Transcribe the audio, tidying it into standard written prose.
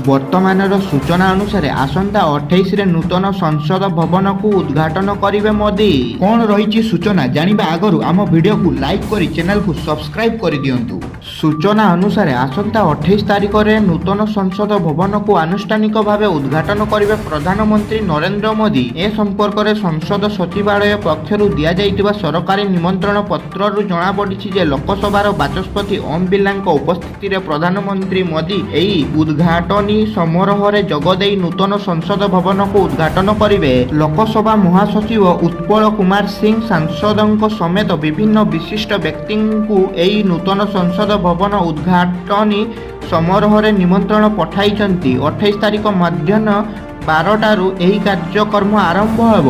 ବର୍ତ୍ତମାନର ସୂଚନା ଅନୁସାରେ ଆସନ୍ତା 28ରେ ନୂତନ ସଂସଦ ଭବନକୁ ଉଦ୍ଘାଟନ କରିବେ ମୋଦି। କ'ଣ ରହିଛି ସୂଚନା ଜାଣିବା ଆଗରୁ ଆମ ଭିଡ଼ିଓକୁ ଲାଇକ୍ କରି ଚ୍ୟାନେଲକୁ ସବସ୍କ୍ରାଇବ୍ କରିଦିଅନ୍ତୁ। ସୂଚନା ଅନୁସାରେ ଆସନ୍ତା 28 ତାରିଖରେ ନୂତନ ସଂସଦ ଭବନକୁ ଆନୁଷ୍ଠାନିକ ଭାବେ ଉଦ୍ଘାଟନ କରିବେ ପ୍ରଧାନମନ୍ତ୍ରୀ ନରେନ୍ଦ୍ର ମୋଦି। ଏ ସମ୍ପର୍କରେ ସଂସଦ ସଚିବାଳୟ ପକ୍ଷରୁ ଦିଆଯାଇଥିବା ସରକାରୀ ନିମନ୍ତ୍ରଣ ପତ୍ରରୁ ଜଣାପଡ଼ିଛି ଯେ ଲୋକସଭାର ବାଚସ୍ପତି ଓମ୍ ବିର୍ଲାଙ୍କ ଉପସ୍ଥିତିରେ ପ୍ରଧାନମନ୍ତ୍ରୀ ମୋଦି ଏହି ଉଦ୍ଘାଟନୀ ସମାରୋହରେ ଯୋଗଦେଇ ନୂତନ ସଂସଦ ଭବନକୁ ଉଦ୍ଘାଟନ କରିବେ। ଲୋକସଭା ମହାସଚିବ ଉତ୍ପଳ କୁମାର ସିଂ ସାଂସଦଙ୍କ ସମେତ ବିଭିନ୍ନ ବିଶିଷ୍ଟ ବ୍ୟକ୍ତିଙ୍କୁ ଏହି ନୂତନ ସଂସଦ ଭବନ ଉଦ୍ଘାଟନୀ ସମାରୋହରେ ନିମନ୍ତ୍ରଣ ପଠାଇଛନ୍ତି। 28 ତାରିଖ ମଧ୍ୟାହ୍ନ 12ଟାରୁ ଏହି କାର୍ଯ୍ୟକ୍ରମ ଆରମ୍ଭ ହେବ।